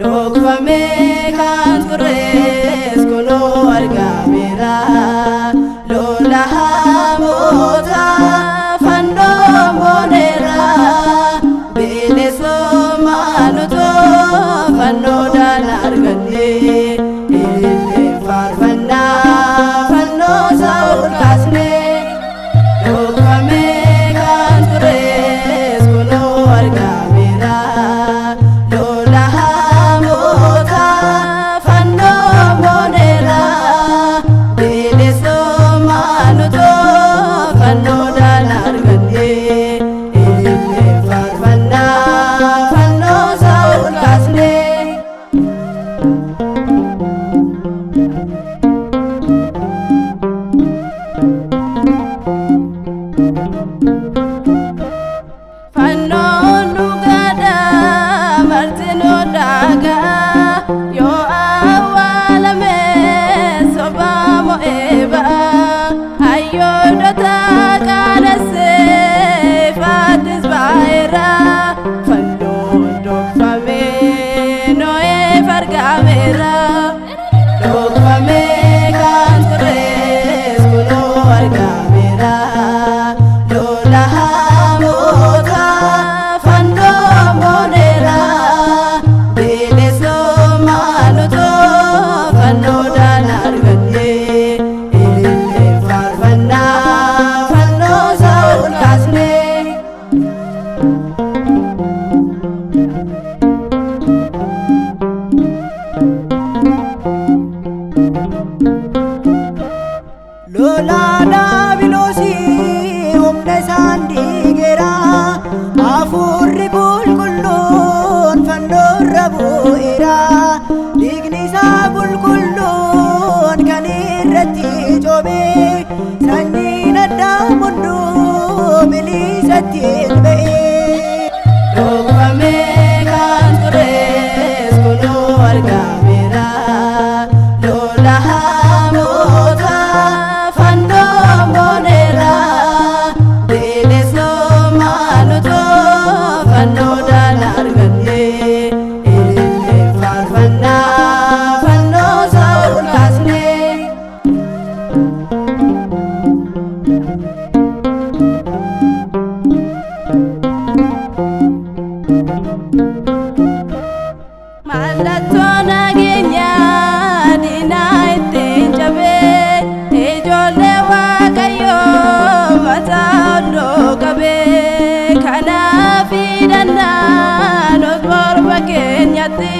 Dhokfamee kan tures kunoo argameera. Lola hamoota fannoo mooneera. Bilisummaa nutoo fannoodhaan arganne. Ilillee faarfannaa fannoo isaa ol kaasne. Dhokfamee kan tures kunoo argameera. Lola hamoota fannoo mooneera. Bilisummaa nutoo fannoodhaan arganne. Ilillee faarfannaa fannoo isaa ol kaasne. Fannoon dhugaadhaa martinuu dhaagaa yoo awwaalame sobaa mo'ee ba'a. Hayyoodota qaanessee ifaattis baay'eera. Fannoon dhokfamee noo'eef argameera. Dhokfamee kan tures kunoo argameera. Lola hamoota fannoo mooneera. Bilisummaa nutoo fannoodhaan arganne. Ilillee faarfannaa fannoo isaa ol kaasne. Lola daabiloosii humna isaan diigeera. Hafuurri qulqulluun fannoorra bu'eera. Dhiigni isaa qulqulluun kan irratti coobe. Sanyiin Addaam hunduu bilisatti ba'e. Dhokfamee kan tures kunoo argameera. Lola hamoota fannoo mooneera. Bilisummaa nutoo fannoodhaan arganne. Ilillee faarfannaa fannoo isaa ol kaasne. Mallattoo nageenyaa diinaa ittiin cabee ijoollee Waaqayyoo mataa olloo qabee kanaaf hidhannaa nus morma keenyatti